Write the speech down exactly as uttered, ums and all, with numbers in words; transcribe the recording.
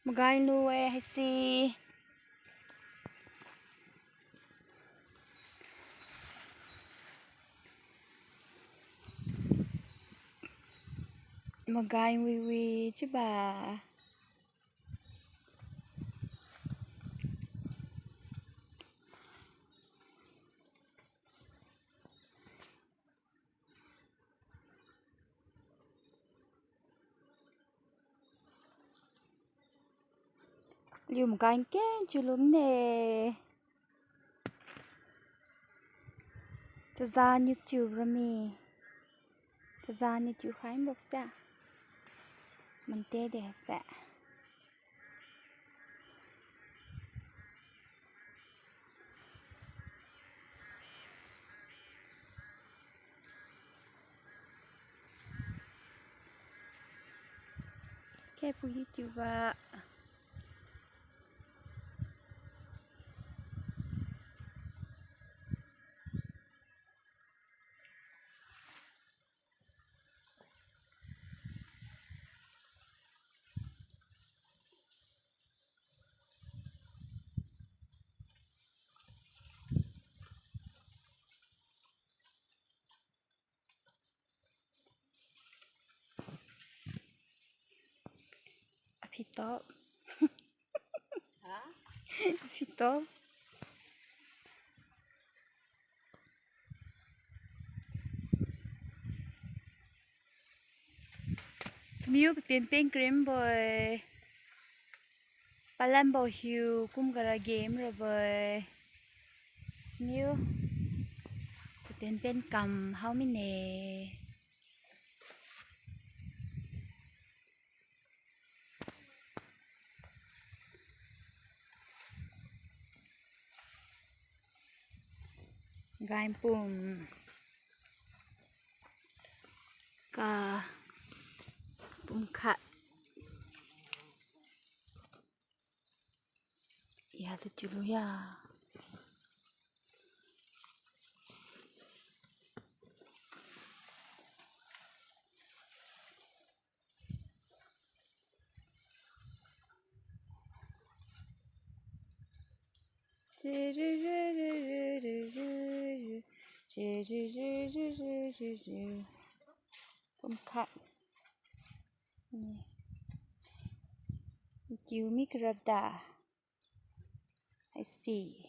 Magai lu-e haise. Magai wiwi chiuba. Aliu magai nkeng chiu lumne. Taza niu chiu rami. Taza niu chiu khai mrokse. Mante de se. Khe pui di chiuba. Aphito. Ha? Aphito. Smiu papen pen cream bo-e. Palambo hiu kum kara game rabo-e. Smiu papen pen kam hao mine. Gainpum. Ka pumkhat. Ya, tu chiulu ya. Pumkhat. Ni. Tiu mi karapda. Haise.